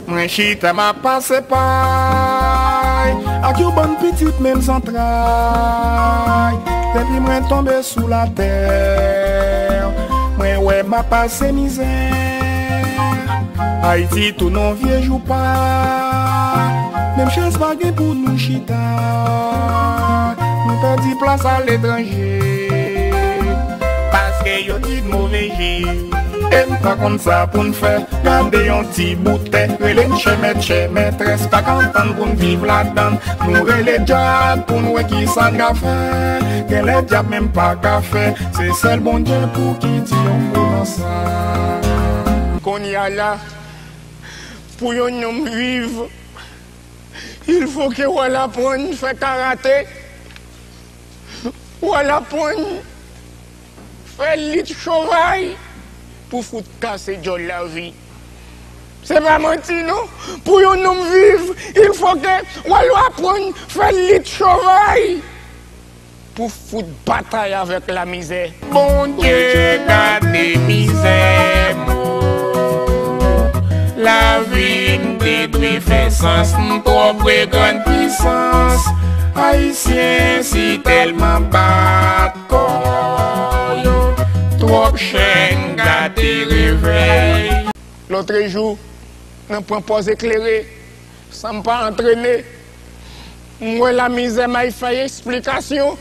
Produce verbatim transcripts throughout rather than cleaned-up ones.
Mwen chita m ap pase pay ak yon bann pitit menm zantray. Depi mwen tonbe sou latè, mwen wè m ap pase mizè. Ayiti tou non vye jou pa, menm chèz pa gen pou nou chita. Nou pèdi plas aletranje, paske yo di n move je. E n pa konn sa pou n fè. Gade yon ti bout tè, rele n chè mèt chè mètrès, pa ka antann pou n viv ladann. Nou rele dyab pou n wè kisa n ka fè. Genlè dyab menm pa ka fè. Se sèl Bondye pou ki di yon mo nan sa. Kounye a la, pou yon nonm viv, il faut que w al aprann fè karate, w al aprann fè lit chovay pou fout kase djòl lavi. Se pa manti non. Pou yon nonm viv, il faut que w al aprann fè lit chovay pou fout batay avèk lamizè. Bondye gade mizè m. Lavi m te dwe fè sans, m twò pre grann pwisans. Ayisyen si tèlman bat kò yo, twòp chèn gate revèy. Lòtrejou, nan pran pòz eklere, san m pa antrene, m wè lamizè may fè eksplikasyon.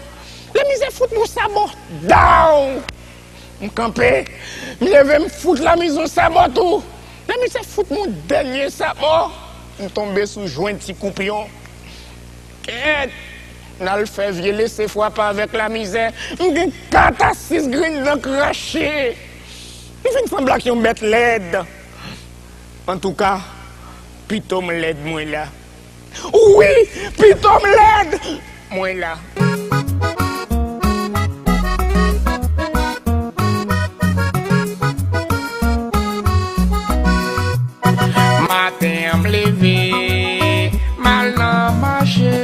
Lamizè fout m yon sabò. Daw! M kanpe, m leve, m fout lamizè yon sabò tou. Lamizè fout m yon dènye sabò. M tonbe sou jwenti koupyon. Kèt! N al fè vye lese frape avèk lamizè. M gen kat a sis grenn dan krache. M fin sanble ak yon bèt lèd. Antouka, pito m lèd mwen la. Wi, pito m lèd mwen la. Maten an m leve, m al nan mache.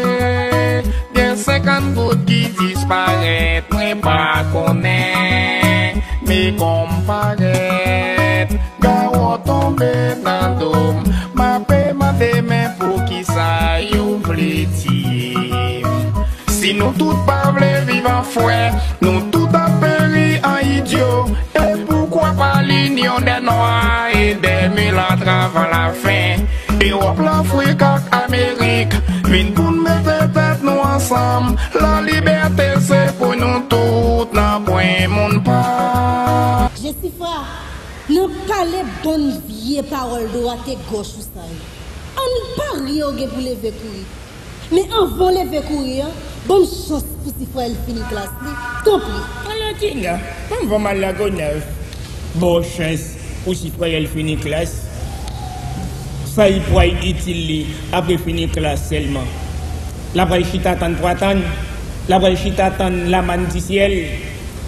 Gen senkant goud ki disparèt, mwen pa konnen. Men kòm parèt, gawo tonbe nan do m. M ape mande men poukisa yo vle tiye m. Si nou tout pa vle viv an frè, nou tout ap peri an idyo. E poukwa pa linyon dè nwa e dè milat avan lafen? Ewòp, Lafrik ak Amerik, vin pou n mete tèt nou ansanm. Lalibète se pou nou tout, nanpwen moun pa. Jesifra, nan pale bann vye pawòl dwat e gòch ou sa yo, ann parye w gen pou leve kouri. Men anvan w leve kouri an, ban m chans pou Sifrayèl fini klas li, tanpri. Alò Tina, ban m van m al Lagonèv. Ba w chans pou Sifrayèl fini klas. Sa l pral itil li apre fini klas sèlman? L ap pral chita tann pou atann? L ap pral chita tann lamann di syèl?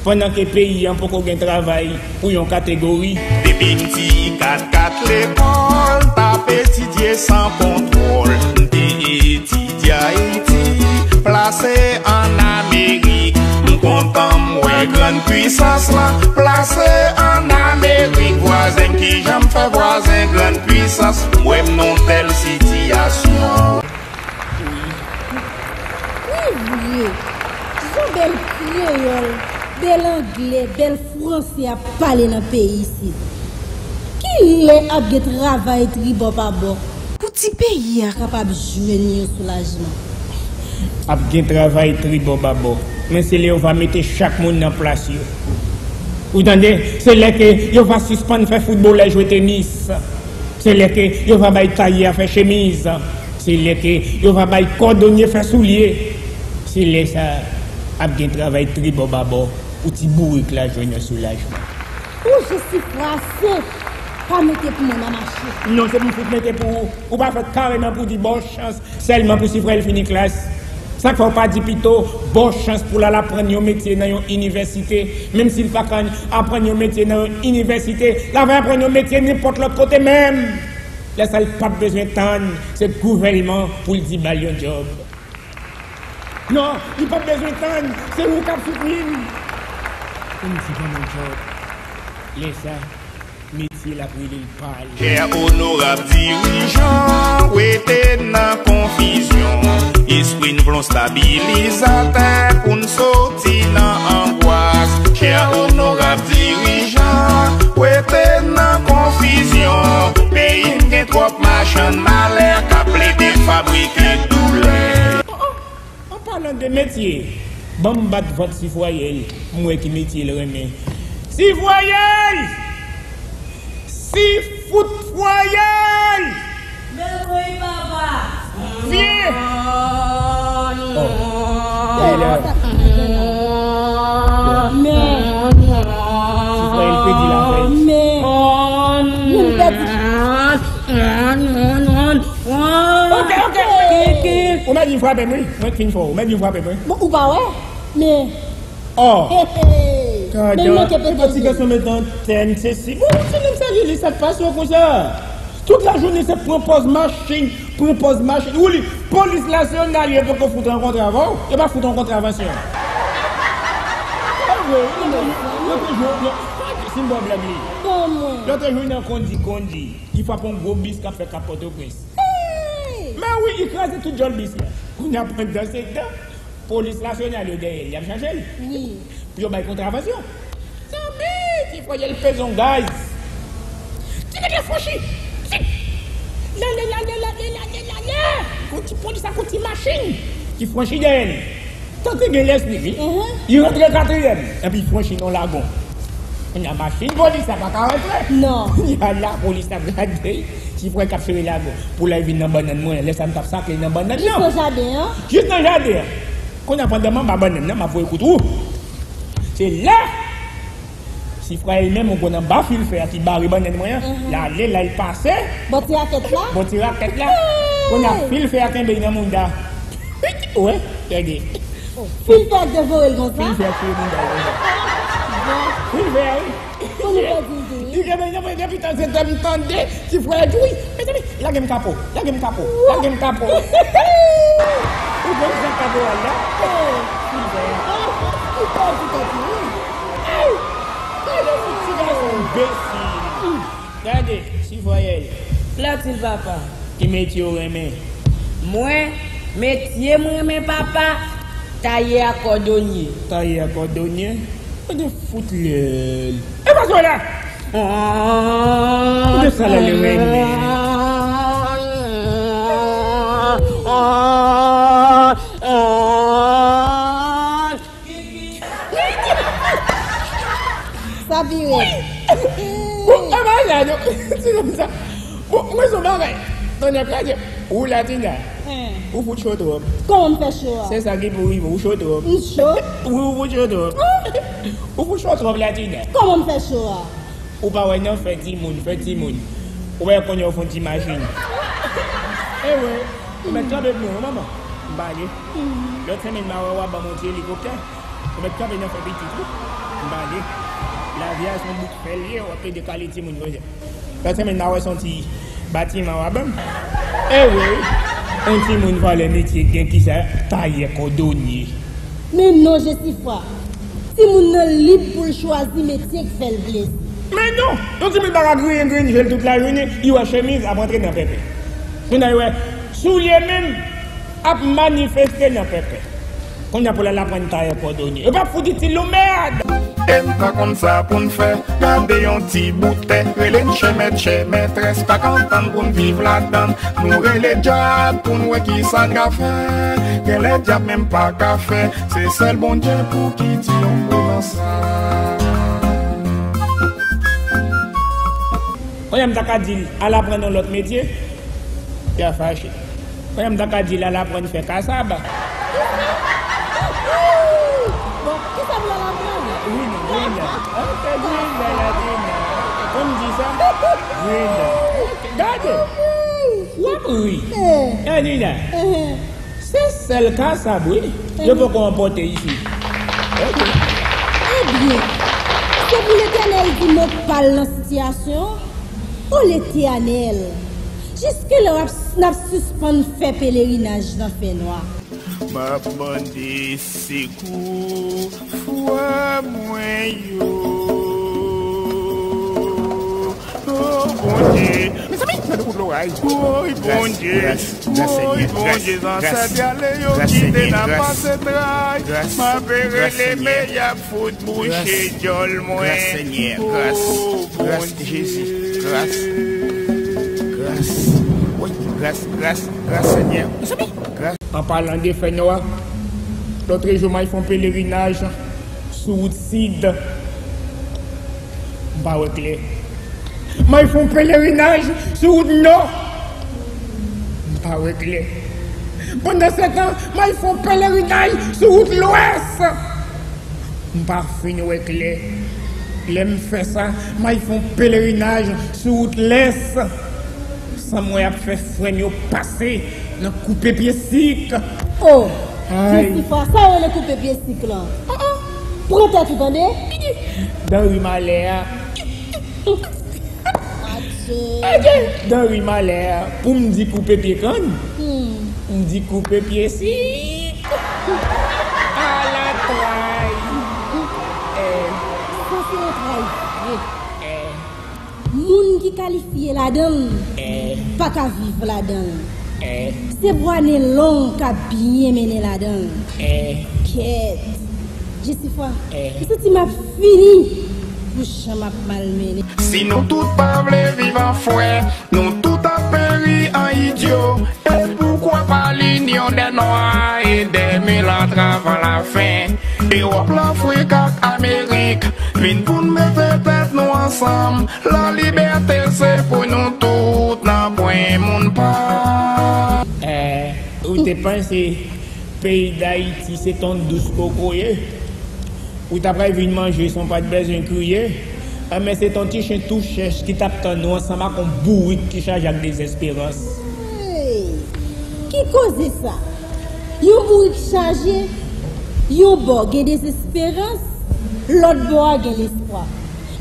Pandan ke peyi an poko gen travay pou yon kategori. Depi m ti kat kat lekòl, t ap etidye san kontwòl. M te etidye Ayiti, plase ann Amerik. M kontan m wè grann pwisans lan plase ann Amerik. Vwazen m, kijan m fè vwazen grann pwisans, m wè m nan tèl sitiyasyon. Wi vre, jan bèl kreyòl, bèl anglè, bèl franse ap pale nan peyi isit. Kilè ap gen travay tribò pa bò pou ti peyi a kapab jwenn yon soulajman? Ap gen travay tribò pa bò, men se lè yo va mete chak moun nan plas yo. Ou tande? Se lè ke yo va sispann fè foutbolè jwe tenis. Se lè ke yo va bay tayè a fè chemiz. Se lè ke yo va bay kòdonye fè soulye. Se lè sa a ap gen travay tribò pa bò pou ti bourik la jwenn yon soulajman. Ou Jesifra, ase! Pa mete pou mwen nan mache. Non, se pou m fout mete pou ou. Ou pa fèt kareman pou di ba w chans sèlman pou Sifrayèl fini klas. Sa k fè w pa di pito ba w chans pou l al aprann yon metye nan yon inivèsite, menm si l pa ka aprann yon metye nan yon inivèsite, l ava aprann yon metye nenpòt lòt kote menm. Lè sa a l p ap bezwen tann se gouvèlman pou l di ba l yon djòb. Non, li p ap bezwen tann se ou k ap soutni m pou m di ban m yon djòb. Lè sa a, Metye l ap rele l pa l. Chè onorab dirijan, rete nan konfizyon. Espri n vle yon stabilizatè pou n soti nan angwas. Chè onorab dirijan, rete nan konfizyon. Peyi n gen twòp machann malè k ap plede fabrike doulè. An palan de metye, ban m bat vant Sifwayèl, m wè ki metye l renmen. Sifwayèl! Sifoutfwayèl! Mèsi, papa! Vye! Oh. Gade la. Men. Sifwayèl pèdi la fèy. Men. Men pèdi. Ok, ok. Ou mèt vin frape m, wi. Mwen k fin fò. Ou mèt vin frape m, wi. Bon, ou pa wè? Men. Oh. He, he. Men manke pete. Ti gason met antèn, se si. Bon, se nèg sa li, li sa k pase w konsa. Tout lajounen se pran pòz machin, pran pòz machin. Ou li, polis nasyonal yo poko fout rankontre avè w. Yo pa fout rankontre avè w. Yo te jwe, yo, si m ba w blag li. Yo te jwe nan Kondi Kondi. Li frape yon gwo bis k ap fè Kap Pòtoprens. Hey! Men wi, li kraze tout djòl bis la. Kounye a, pandan se tan, polis nasyonal yo dèyè l, y ap chache l. Wi. Pou yo bay kontravansyon. Zanmi, ti frè l peze yon gaz. Ti nèg la franchi. Ti. Lale, lale, lale, lale, lale. Yon ti polis ak yon ti machin ki franchi dèyè l. Tante gen lespri, wi. Mhm. Li rantre katriyèm, epi franchi nan lagon. Kounye a machin polis la pa ka rantre. Non. Kounye a lapolis ap gade, ti frè k ap sere lagon. Pou lè l vin nan bannann mwen, lè sa m t ap sakle nan bannann nan. Jis nan jaden an? Jis nan jaden an. Kounye a pandan m anba bannann nan, m ap voye kout wou. Se lè Sifrayèl menm, ou konn anba fil fè a ki bare bannann mwen an, mhm, l ale, la l pase. Bò ti rakèt la? Bò ti rakèt la. Hey! Kounye a fil fè a kenbe l nan mouda. Wè, gade. Oh, fil fè a devore l konsa? Fil fè a tire mouda l konsa. Bon. Fil fè a, wi. Pou nou pèdi l tou, wi. Li kenbe l nan mouda, depi tan se tan m tande, ti frè a di, wi. Mezanmi, lage m kapo, lage m kapo, lage m kapo. Ou konn sa kapo a la? Oh, fil fè a. Oh, li pèdi tèt li, wi. Ay! Gade yon ti gason enbesil. Gade, Sifwayèl. Platil, papa. Ki metye w renmen? Mwen, metye m renmen, papa, tayè a kòdonye. Tayè a kòdonye? Gade fout lè l. E pa sa w la! Gade sa l ale renmen. Sa pi rèd. Bon, e pa sa, non. Ti nonm sa. Bon, mwen se yon bagay. Tande, gade. Ou Latina. Hen. Ou fout cho twòp. Kòman m fè cho a? Se sa ki pou rive, ou cho twòp. M cho? Wi, ou fout cho twòp. Ou fout cho twòp, Latina. Kòman m fè cho a? Ou pa wè non, fè timoun, fè timoun. Ou wè kounye a w fè yon ti machin. E wi, ou mèt kanpe pou mwen, manman. M pa ale. Lòt semèn, m a wè w ap ban m yon ti elikoptè. Ou mèt kanpe nan fè pitit, wi. M pa ale. Lavi a se yon bout fè l ye, w ap plede kale timoun konsa. Lòt semèn, m a wè se yon ti batiman w ap ban m. E wi, yon timoun valè metye gen kisa, tayè kòdonye. Men non, Jesifwa. Timoun nan lib pou l chwazi metye k fè l plezi. Men non, yon timoun pa ka griyen grenn je l tout lajounen, li wè chemiz ap rantre nan pèpè. Kounye a li wè soulye menm ap manifeste nan pèpè. Kounye a pou l al aprann tayè kòdonye. Yo p ap fout itil nou mèd! E n pa konn sa pou n fè, gade yon ti boutè, rele n chè mèt chè mètrès, pa ka antann pou n viv ladann. Nou rele dyab pou n wè kisa n ka fè. Genlè dyab menm pa ka fè. Se sèl Bondye pou ki di yon mo nan sa. Kounye a m ta ka di l, al aprann yon lòt metye, li a fache. Kounye a m ta ka di l, al aprann fè kasab. Bon, kisa pou l al aprann? Wi, non, Brenda. Ok, Brenda, Latina. Kòm di sa? Brenda. Gade! W ap ri. Eh. Latina. Eh. Se sèl kasab, wi, yo poko enpòte isi. Ok. Ebyen, se pou Letènèl di mo pa l nan sitiyasyon an. O Letènèl, jiskilè w ap, n ap sispann fè pelerinaj nan fènwa? M ap mande sekou frè mwen yo. Bondye. Mezanmi, gade wout loray. Woy, Bondye. Woy, Bondye, zansèt y ale, yo kite n ap pase tray. M ap rele, men y ap fout bouche dyòl mwen. Gras, Senyè, gras. O, gras, Bondye. Jezi, gras. Gras. Wi, gras, gras, gras, Senyè. Mezanmi, gras. An palan de fènwa, lòtrejou, m al fè yon pelerinaj sou wout sid. M pa wè klè. M al fè yon pelerinaj sou wout nò. M pa wè klè. Pandansetan, m al fè yon pelerinaj sou wout lwès. M pa fin wè klè. Lè m fè sa, m al fè yon pelerinaj sou wout lès. Sa m wè ap fè frè m yo pase nan koupe pye sik. Oh, Ay. Jesifa, sa yo rele koupe pye sik lan? Ah, ah. Pran tèt ou, tande? Dan ri malè a. Adje. Adje. Dan ri malè a. Pou m di koupe pye kann, hmm, m di koupe pye sik. Ala tray. Eh. Sa se yon tray vre. Eh. Moun ki kalifye ladan l, eh, pa ka viv ladan l. Eh. Se bwa nen long k ap byen mennen ladan l. Eh. Kèt. Jesifwa, eh, m santi m ap fini pou jan m ap malmennen. Si nou tout pa vle viv an frè, nou tout ap peri an idyo. Et pourquoi pas l'union des Noirs et des Mulâtres avant la fin? Ewòp, Lafrik ak Amerik vin pou n mete tèt nou ansanm. Lalibète se pou nou tout, nanpwen moun pa. Eh, ou te panse peyi Dayiti se ton dous kokoye? Ou ta pral vin manje san w pa t bezwen kriye. Anben, se ton ti chen tou chèch ki t ap tann ou ansanm ak yon bourik ki chaje ak dezesperans. Hey! Ki koze sa? Yon bourik chaje, yon bò gen dezesperans, lòt bò a gen lespwa.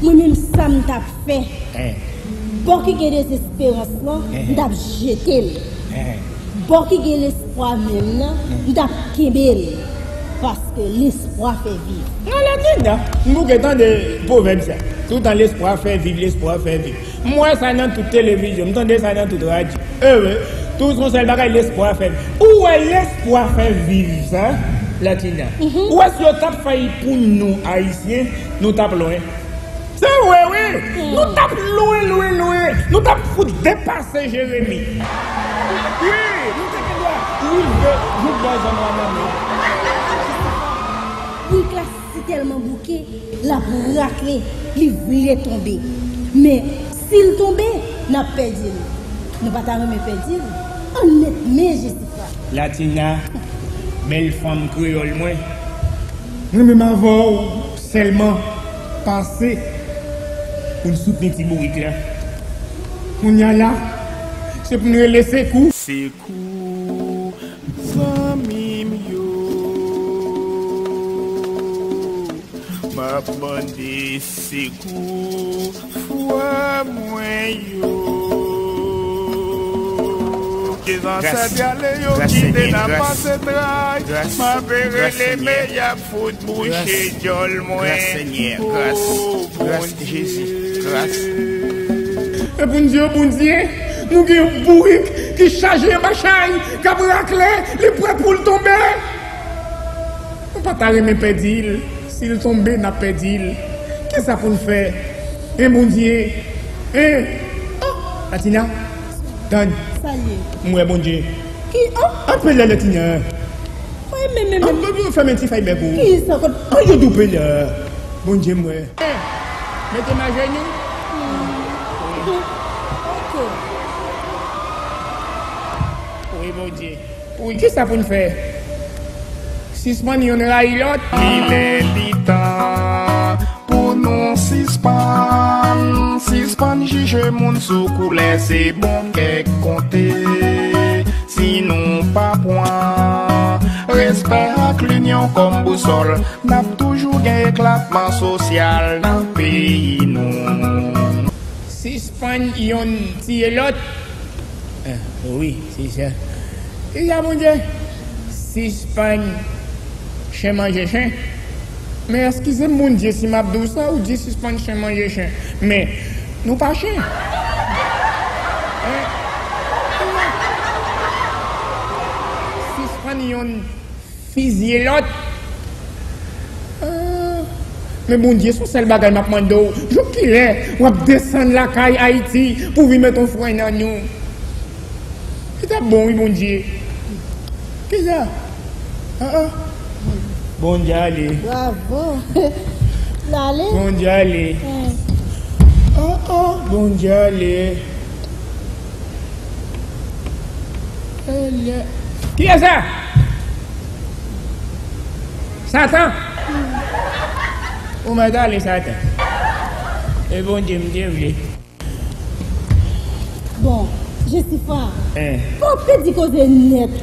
Mwen menm, sa m t ap fè. Hein. Bò ki gen dezesperans lan, hein, m t ap jete l. Hein. Bò ki gen lespwa menm nan, m t ap kenbe l. Paske lespwa fè viv. Nan Latin nan, m bouke tande pwovèb sa. Toutan lespwa fè viv, lespwa fè viv. M wè sa nan tout televizyon, m tande sa nan tout radyo. Ewe, tout yon sèl bagay, lespwa fè viv. Ou wè lespwa fè viv sa, Latina? Mhm. Ou wè si yo t ap fè l pou nou, Ayisyen, nou t ap lwen. Se vre, wi. Hmm. Nou t ap lwen, lwen, lwen. Nou t ap fout depase Jeremi. Wi, nou te gen dwa rive jouk bò zòn Wanament. Bourik la si tèlman bouke, l ap rakle, li vle tonbe. Men, si l tonbe, n ap pèdi l. Nou pa ta renmen pèdi l? Ann met men Jesifra. Latina, bèl fanm kreyòl mwen, mwen menm avè w sèlman pase pou n soutni ti bourik la. Kounye a la, se pou n rele sekou. Sekou, zanmi m yo. M ap mande sekou frè mwen yo. Ke zansèt y ale, yo kite n ap pase tray. M ap rele, men y ap fout bouche dyòl mwen. O, Bondye. Jezi, gras. E Bondye, o Bondye, nou gen yon bourik ki chaje anba chay, k ap rakle, li prè pou l tonbe. Nou pa ta renmen pèdi l. Si l tonbe, n ap pèdi l. Kisa pou n fè? Hein, Bondye? Hein? Oh, Latina, tann. Sa l ye? M wè Bondye. Ki? Oh! Anpe lè, Latina. Wi, men, men, men. An, an, fèmen ti fèy bèk ou. Kisa kot? An, yo doupe lè. Bondye, m wè. Mete m ajenou. Hmm. Ok. Wi, Bondye. Wi, kisa pou n fè? Sispann youn rayi lòt? Li lè, li tan pou nou sispann, sispann jije moun sou koulè, se bon kè k konte. Si nou pa pran respè ak linyon kòm bousòl, n ap toujou gen eklatman sosyal nan peyi nou. Sispann yonn tiye lòt. Ah, wi, se sa. Se sa, Bondye. Sispann chen manje chen. Men eskize m, Bondye, si m ap di w sa, ou di sispann chen manje chen. Men, nou pa chen. Yonn fizye lòt. Ah, men Bondye, se yon sèl bagay m ap mande w. Jouk kilè w ap desann lakay Ayiti pou w vin met yon fren nan nou? Li t ap bon, wi, Bondye. Kisa? Ah, ah. Bondye ale. Bravo. L ale. Bondye ale. Eh. Ah, ah. Bondye ale. Kiyès sa? Satan? Ou mèt ale, Satan. E Bondye m te vle. Bon, Jesifra, eh, fò w pedi koze nèt.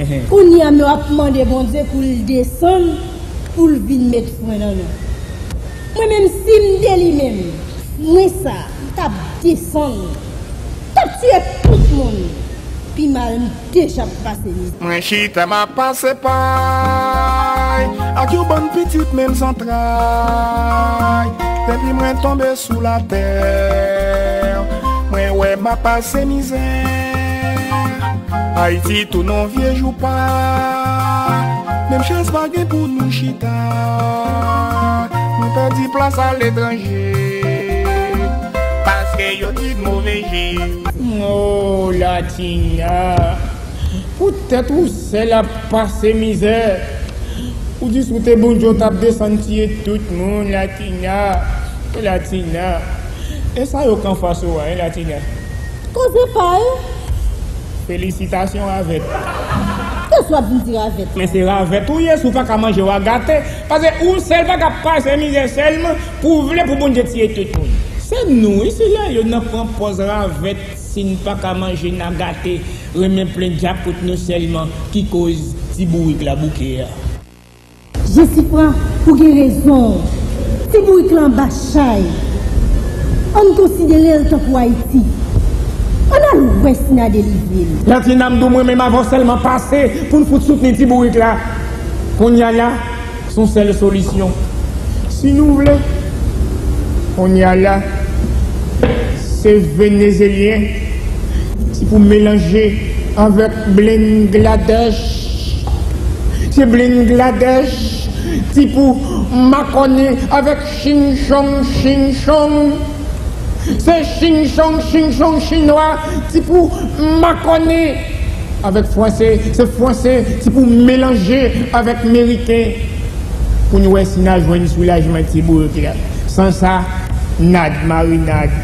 Eh, eh. Kounye a, men w ap mande Bondye pou l desann, pou l vin met fren nan nou. Mwen menm, si m te li menm, mwen sa, m t ap desann, m t ap tiye tout moun. Pi mal, m deja pase mizè. Mwen chita, m ap pase pay ak yon bann pitit menm zantray. Depi mwen tonbe sou latè, mwen wè m ap pase mizè. Ayiti tounen yon vye joupa. Menm chèz pa gen pou nou chita. Nou pèdi plas aletranje paske yo di move je. Oh, Latina. Poutèt ou sèl ap pase mizè. Ou di si w te Bondye, w t ap desann tiye tout moun, Latina. Latina. E sa yo k anfas ou a, hein, Latina? Koze pa yo. Felisitasyon, Ravèt. Kisa w ap vin di Ravèt? Men se Ravèt ou ye, si w pa ka manje, w a gate. Paske ou sèl pa ka pase mizè sèlman pou w vle pou Bondye tiye tout moun. Se nou, wi, sila yo nan pran pòz Ravèt, si n pa ka manje, n a gate, renmen plen djab kont nou sèlman ki koz ti bourik la bouke a. Jesifra, ou gen rezon. Ti bourik la anba chay. Ann konsidere l tankou Ayiti. Ann al wè si n a delivre l. Latina, m di w, mwen menm, avan w sèlman pase pou n fout soutni ti bourik la. Kounye a la, se yon sèl solisyon. Si nou vle, kounye a la, se Venezelyen, ti pou melanje avèk Bangladèch. Se Bangladèch, ti pou makònen avèk Chinchong, Chinchong. Se Chinchong, Chinchong chinwa, ti pou makònen avèk Franse. Se Franse, ti pou melanje avèk Meriken. Pou n wè si n a jwenn soulajman ti bourik la. San sa, nad, marinad.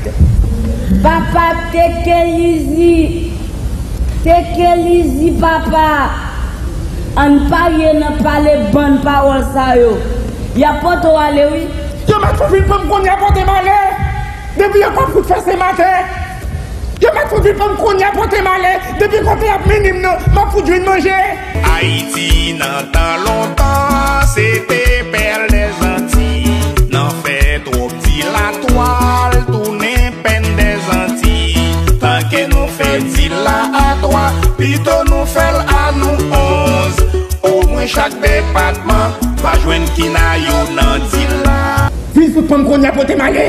Papa, teke lizi. Teke lizi, papa. Ann parye nan pale bann pawòl sa yo. Y ap pote w ale, wi. Yo mèt fout vin pran m kounye a, pote m ale. Depi yo p ap fout fè se maten. Yo mèt fout vin pran m kounye a, pote m ale. Depi kote y ap mennen m nan, m ap fout jwenn manje. Ayiti nan tan lontan, se te pèl dè Zantiy. Nan fè twòp dilatwa, l tounen pèn dè Zantiy. Tanke nou fè dila a twa, pito nou fè l a nou onz. Omwen chak depatman va jwenn kina yo nan dila. Vin fout pran m kounye a, pote m ale.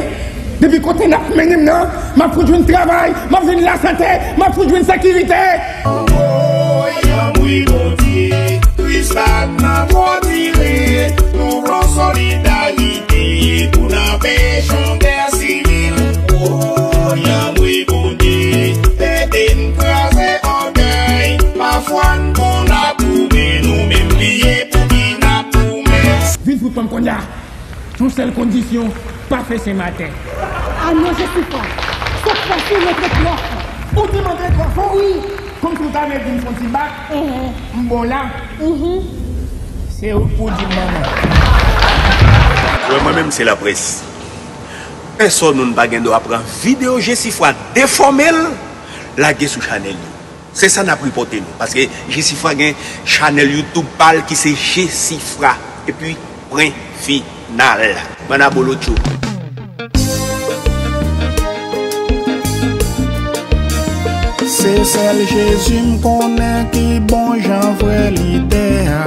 Depi kote n ap mennen m nan, m ap fout jwenn travay, m ap jwenn lasante, m ap fout jwenn sekirite. Woy, anmwe Bondye, tris la nan twò dire. Nou vle solidarite pou n anpeche yon gè sivil. Woy, anmwe Bondye, ede n kraze ògèy. Pafwa n bon la pou men, nou menm bliye pou ki n ap goumen. Vin fout pran m kounye a. Yon sèl kondisyon, pa fè se maten. A non, Jesifra. Sa k pase, ou antre twò fò. Ou di m antre twò fò? Wi. Kòmsi w ta vle di m fè yon ti bak. Mhm. M bon la. Mhm. Se ou k pou di m manman. Wè, mwen menm se laprès. Pèsonn moun pa gen dwa pran videyo Jesifra, defòme l, lage sou chanèl li. Se sa n ap ripòte nou. Paske Jesifra gen chanèl YouTube pa l ki se Jesifra. Epi, pwen final. Mann Abolotcho. Se sèl Jezi m konnen ki bon jan vrè lidè a.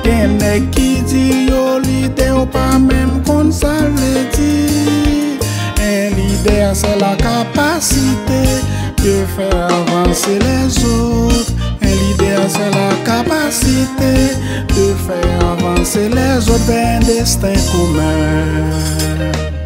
Gen nèg ki di yo lidè, yo pa menm konn sa l vle di. Un leader, c'est la capacité de faire avancer les autres. Un leader, kapasite de fè avanse lèzòt vè desten komen.